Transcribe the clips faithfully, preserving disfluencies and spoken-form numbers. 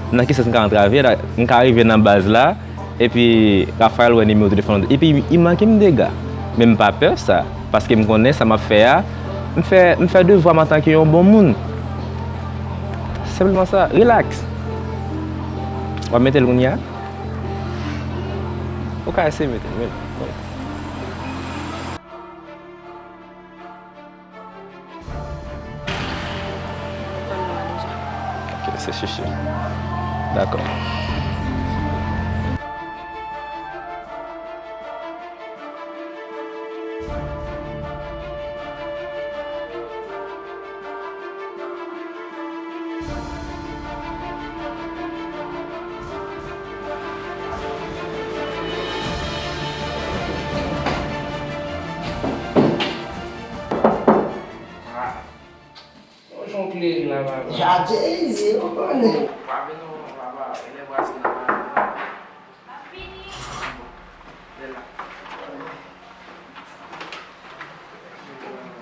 Nan ki sans m ka antrave la? M ka rive nan baz la, epi Raphaël wè nimewo telefòn, epi li manke m dega. Men m pa pè sa, paske m konnen sa m ap fè a, m fè, m fè devwa m antanke yon bon moun. Senpleman sa, relax. W ap mete l kounye a? Ou ka eseye mete l, men. Ok, se chichi. Dakò. Yon jon kleren la, papa. Jaje izi, ou konnen. Pa vin non, papa, e lè vwazen nan pale la. Lè la.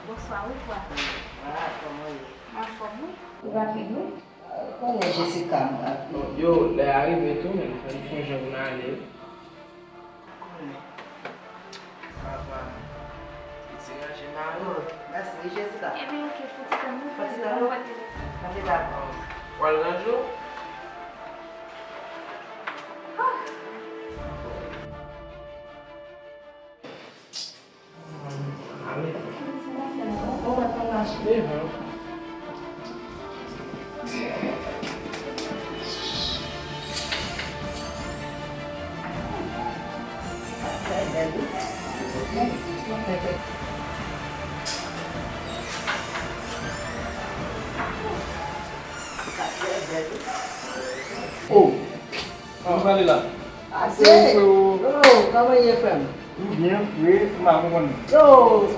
Bonswa, wi, vwazen. Ah, kòman w ye? Anfòm, wi. Ou rapid, wi. Ou konnen Jessica, m rapid. Yo, lè a rive tou, men fò n fè yon jan pou n ale, wi. Konnen. Papa, li ti ranje mari. Oh, mèsi, wi, Jessica. Ebyen, ok, fò ti tann nou, fò ti tann nou. Mwen te dakò. W al ranje w? Ah. Oh. Kòman sa ale la? Ase. Yo, kòman ye, frè m? M byen, wi, m pa konprann. Yo,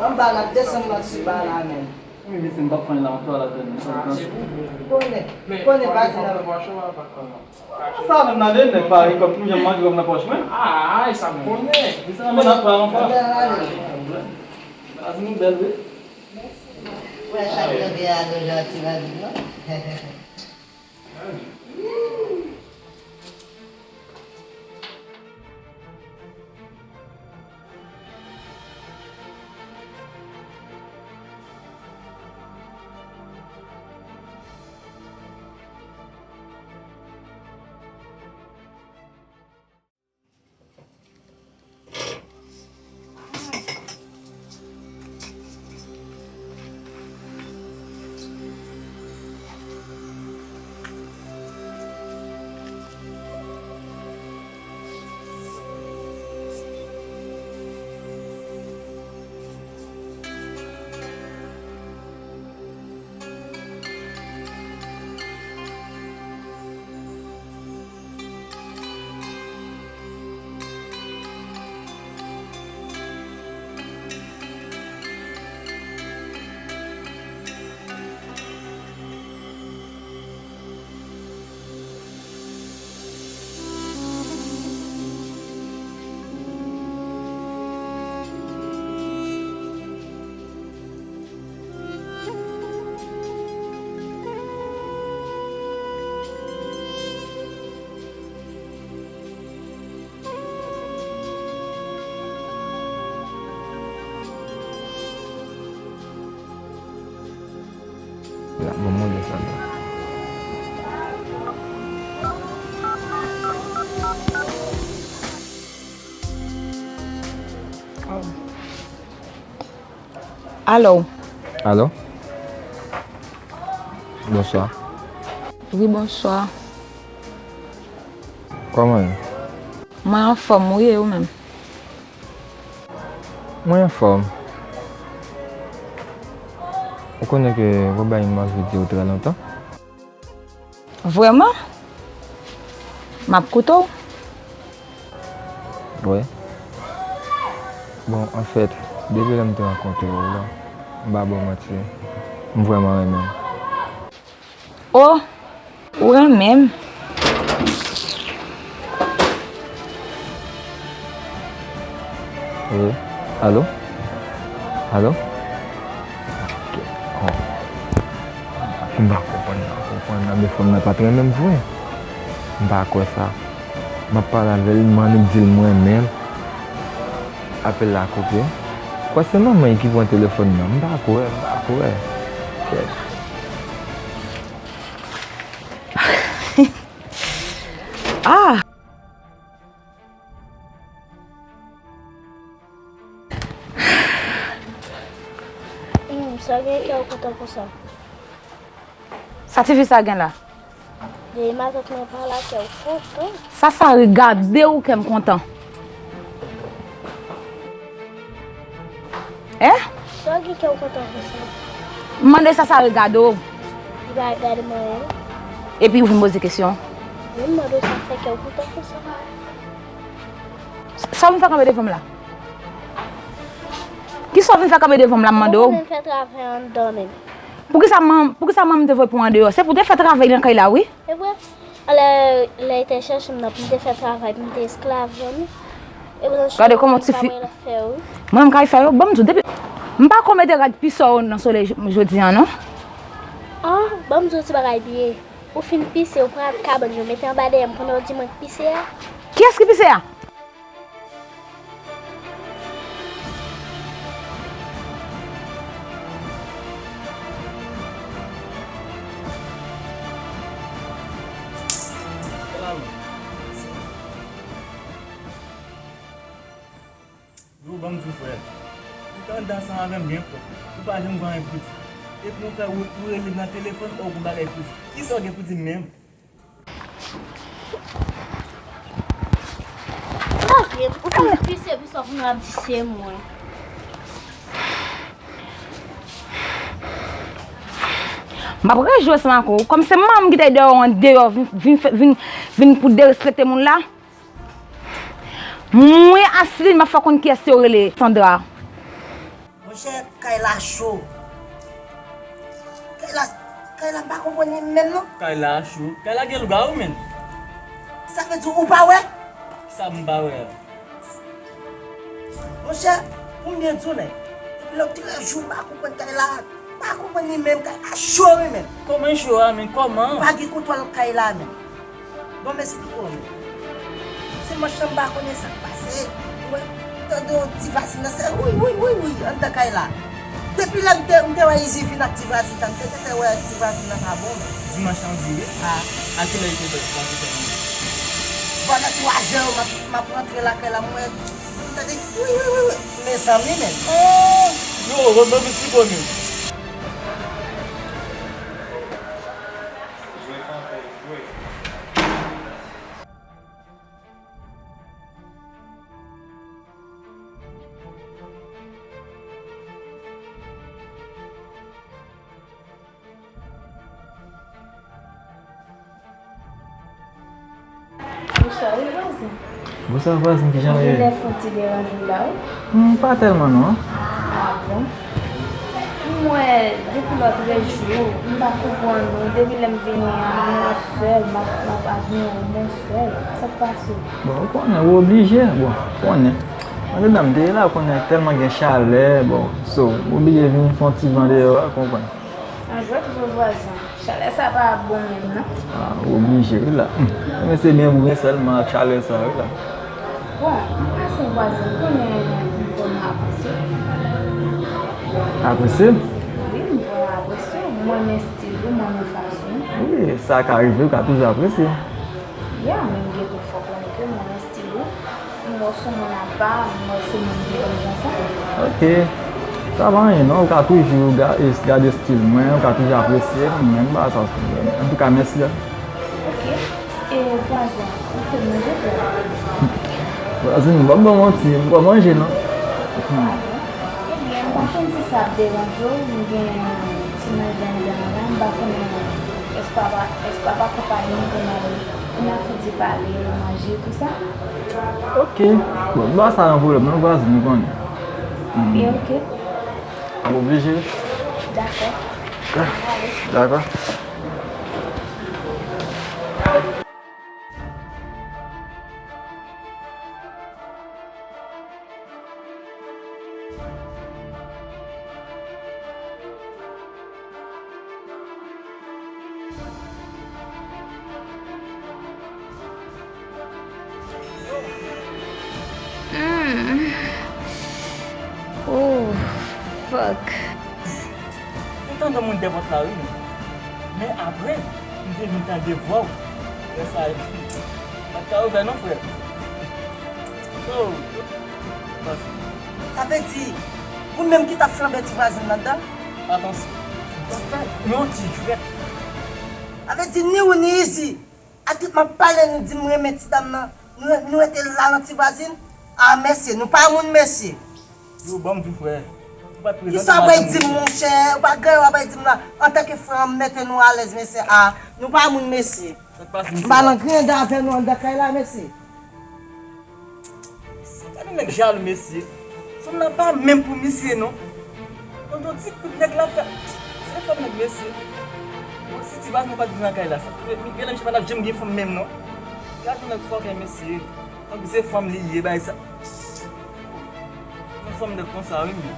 anba n ap desann nan ti ba la menm. Wi, mesye, m p ap fè anyen la, m ap travay la, frè m. Konnen, konnen, pa di nan. Sa menm nan de nèg pa gen kòb, m janm manje kòb nan pòch mwen. Ah, e sa m konnen. Mesye, nan men n ap travay ansanm. Anba n ale. Baz nou bèl, wi. Wè, chak lè gen ado, jan ti nan di non. La, bon, mwen gen sa non. Alo. Alo. Bonswa. Wi, bonswa. Kòman ye? Mwen anfòm, wi, e ou menm? Mwen anfòm. Ou konnen ke w ap bay m anvi di w trè lontan. Vrèman? M ap koute w. Wi. Bon, anfèt, depi lè m te rankontre w la, m pa ba w manti, m vrèman renmen w. O, ou renmen m? Wi. Alo? Alo? Ok. Oh. M pa konprann nan, konprann nan, men fanm nan pa t renmen m vre. M pa kwè sa. M ap pale avè l, m annik di l m renmen l. Apèl la koupe. Kwè se manman l ki pran telefòn nan. M pa kwè, m pa kwè. Kèt. Ah! Hmm, sa gen kè w kontan konsa. Sa tifi sa gen la? Depi matant mwen pa la, kè w kontan. Sa, sa regade w, kè m kontan. Hein? Sa gen kè w kontan konsa. M mande sa, sa regade w. Li pa regade mwen, non. Epi ou vin poze kesyon. Wi, m mande w sa fè kè w kontan konsa. Sa w vin fè kanpe devan m la? Kisa w vin fè kanpe devan m la, m mande w? Mwen vin fè travay anndan menm. Poukisa manm, poukisa manm te voye pou andeyò? Se pou te fè travay nan kay la, wi. E vre. Alè, lè l te chèche m nan, pou m te fè travay, pou m te esklav, wi. E pou gade kòman ti fi. Mwen menm kay sa yo, ban m di w, depi, m pa ko mete rad pi sò yo nan solèy j-, jodi a, non. Ah, ban m di w ti bagay byen. Ou fin pise, ou pran kabann yo mete anba dèyè m, kounye a w di mwen k pise a? Kiyès ki pise a? Yo, ban m di w, frè. Ou te anndan ansanm avè m byen pwòp. Ou pa janm gen anyen pou di. Epi yon frè, ou, ou rele m nan telefòn, ou gon bagay pou di. Kisa w gen pou di m menm? Sa vre, ou fin pise, pou sa pou nou ap di se mwen. M ap rejwe ansanm ak ou. Kòm se manman m ki te deyò, andeyò, vin, vin, fè- vin, vin pou derespekte moun la. Mwen, Asline, m ap fè w konn kiyès yo rele Sandra. Monchè, kay la cho. Kay la, kay la, m pa konprann li menm, non. Kay la cho. Kay la gen lougawou, menm. Sa vle di ou pa wè? Sa m pa wè a? Monchè, pou m byen di w, nèg, depi lòt trè jou, m pa konprann kay la. M pa konprann li menm, kay la cho, wi, menm. Kòman cho a, menm? Kòman? Pa gen kontwòl kay la, menm. Bon, m esplike w, men. Se manch lan m pa konnen sa k pase. Mwen tande yon ti vazin nan se wouy, wouy, wouy, wouy, anndan kay la. Depi lè m te, m te wè Izi vin ak ti vazin sa, m te gentan wè ti vazin nan pa bon, men. Dimanch lan di wi. A. A kilè li te fèt pou antre kay la? Bò nan twazè, m ap, m ap rantre lakay la, m wè, m tande wouy, wouy, wouy, wouy. Mezanmi, men. Oh! Yo, yo, yo, yo, yo, yo. Bonswa wi vwazen. Bonswa vwazen, kijan w ye? Mwen genlè fè yon ti deranje w la wi. Hmm, pa tèlman non. A bon? M wè depi lòt jou, m pa konprann ou. Depi lè m vini an, mwen sèl, m ap, m ap admire w, mwen sèl. Sa k pase w? Bon, ou konnen, ou oblije, bon, ou konnen. Andedan m te ye la, ou konnen, tèlman gen chalè, bon, so, ou oblije vin fè yon ti van deyò a, konprann. An jwèt vre vwazen. Chalè sa pa bon menm non. A, ou oblije wi la. Hum, men se byen pou gen sèlman ak chalè sa wi la. Bon, m pase vwazen, konnen m konn apresye. Apresye? Wi, m konn apresye. M renmen estil ou, m renmen fason. Wi, sa ka rive, ou ka toujou apresye. Ya, men gen tou fò konnen ke m renmen estil ou. M wè w se moun apa, m wè w se moun ki renmen sa. Ok. Sa pa anyen non, ou ka toujou ga-, es-, gade estil mwen, ou ka toujou apresye m, men m pa sa. Antouka, mèsi a. Ok. E vwazen, ou te manje tou? Vwazen, m p ap ba w manti, m pa manje non. A bon? Ebyen, m pa konn si sa ap deranje w, m gen ti manje anndan m la, m pa konnen èske w ap, èske w ap akonpaye m pou n al, pou n al fè ti pale, manje, tou sa? Ok. Bon, m pa sa nan pwoblèm non, vwazen, ou konnen. Hmm. E ok. M oblije. Dakò. Dakò. M te tande moun dèyè pòt la, wi. Men apre, m te vin tande vwa w. Lè sa a, m pa t ka ouvè non, frè. Oh. Sa vle di, ou menm ki t ap flanbe ti vwazin nan anndan? Atansyon, m t ap fè yon ti jwèt. Sa vle di, ni ou ni Izi, a tout m ap pale, nou di m renmen ti dam nan, nou, nou rete la nan ti vwazin? A, mesye, nou pa moun, mesye. Yo, ban m di w, frè. Ou pa t prezante m. Kisa w pral di m, monchè? Ou pa gen anyen w ap di m la. Antanke frè, m mete nou alèz, mesye. A, nou pa moun, mesye. Sa k pase, mesye? M pa nan griyen avè nou anndan kay la, mesye. Gade nèg jalou, mesye. Fanm nan pa menm pou misye, non. Tonton, ti kout nèg la fè. Se fanm nèg, mesye. Bon, si ti vwazin pa t vin nan kay la, sa, gen lè misye pa t ap janm gen fanm menm, non. Gade yon nèg fòkè, mesye. Tankou se fanm li ye, bay sa. Yon fanm nèg konsa, wi, men.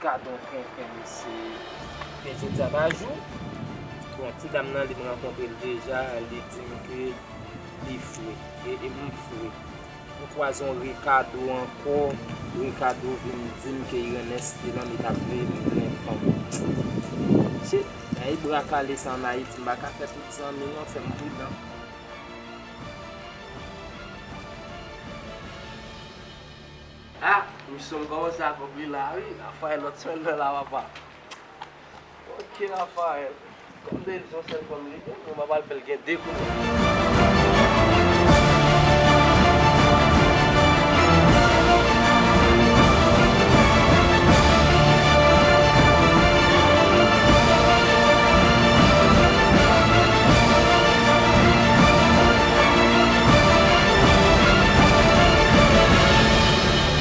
Gadon frenfren, mesye. Men jodi a pa jou. Bon, ti dam nan, li m rankontre l deja, li di m ke li fre. E, e m fre. M kwaze yon Ricardo ankò. Ricardo vin di m ke Irène Estelon li t ap veye m grenn fanm. Shit, nan e bra kale sa ann Ayiti, m pa ka fè tout zanmi non, fè m pridan. Ah, misyon m kòmanse akonpli la wi. Rafael, lòt semèn nan la, papa. Ok, Rafael. Kòm de yon sèl fanm li gen, mwen pa pral fè l gen de kounye a.